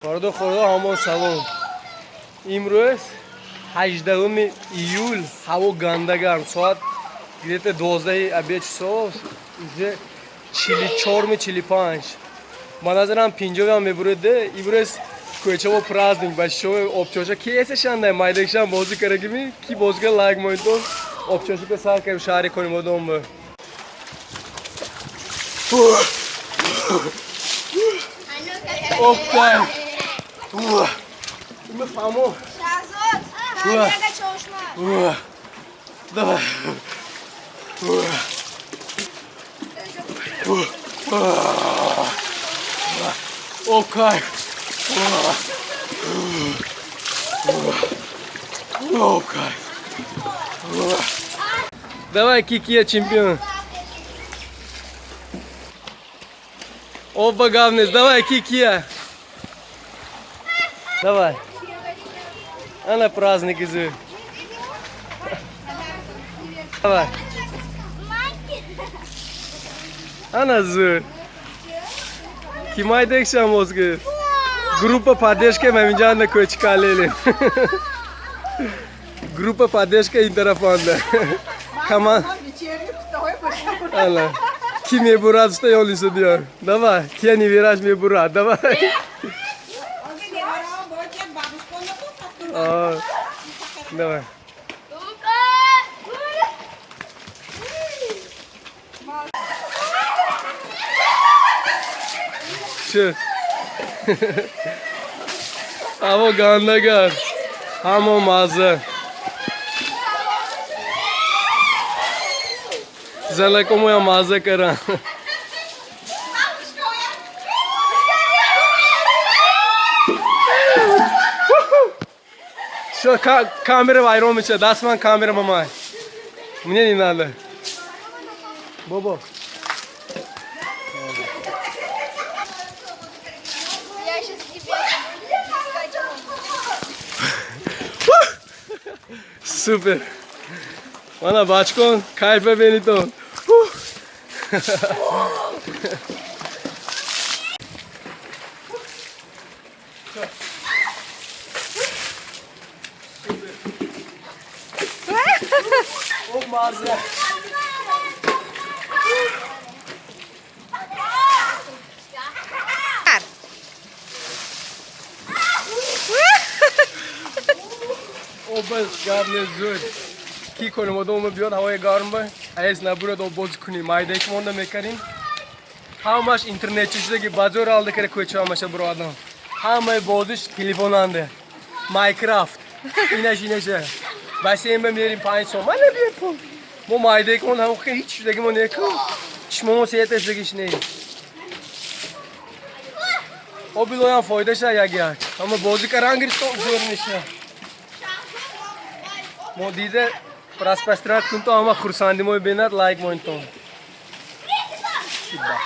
Бародар, хӯрда, ҳамон салом. Имрӯз 18 июл, ҳаво ганда гарм. Соат где-то 12 обед часов, уже 44 45. Ба назарам 50 ам мебуреде. Имрӯз кӯчаво праздник, бачаҳо обчоша кесешанда, майдакшам бозӣ карагими, ки бозига лайк моинтон. Обчошика сар кардем шаҳри Конибодом. Опа! Мефаҳмо. Шаҳзод, Уа. ҳаяга чошма. Давай. О, кайф. О, кайф. Давай, Кикия, чемпион. Оба гавнес, давай, Кикия. Давай. Ана праздник изы. Давай. Ана зӯр. Ки майдекшам озгир. Группа поддержка маминҷанда кӯчикалелем. Группа поддержка ин тарафанда. Команд. Ана. Ки мебурад, что ёлиса диёр. Давай. Кия не вираж мебурад. Давай. А, давай. Шуд. Ҳаво гандагар. Ҳамо мазза. Занакомоя мазза каран. Что, камера вайрон меша, даст ман камера мамай. Мне не надо. Бобо. Я сейчас тебе скачу. Супер. Мана бачкон, кайфа бенитон. О, маза. О, бас гап нест, зӯр. Ки Конибодом биёд, ҳавои гарм ба, аез набурад, об бозӣ кунӣ. Майдак монда мекарем. Ҳамаш интернетчи шудаги, базор алда кара кӯча ҳамаша бироадам. Ҳамаи бозиш телефонанде. Майнкрафт. Инаш инаша. Бассейн ба мерим 5 сом. Мана бепул. Мо майдак мон ҳам ҳеч шудаги мо неку. Чишмомо сета шудагиш не. Обилоям фоидаша як як. Ҳама бозӣ каран гирифтон зӯр меша. Мо дида просмотр кун то ҳама хурсандимои бинад, лайк монтон. Шиба.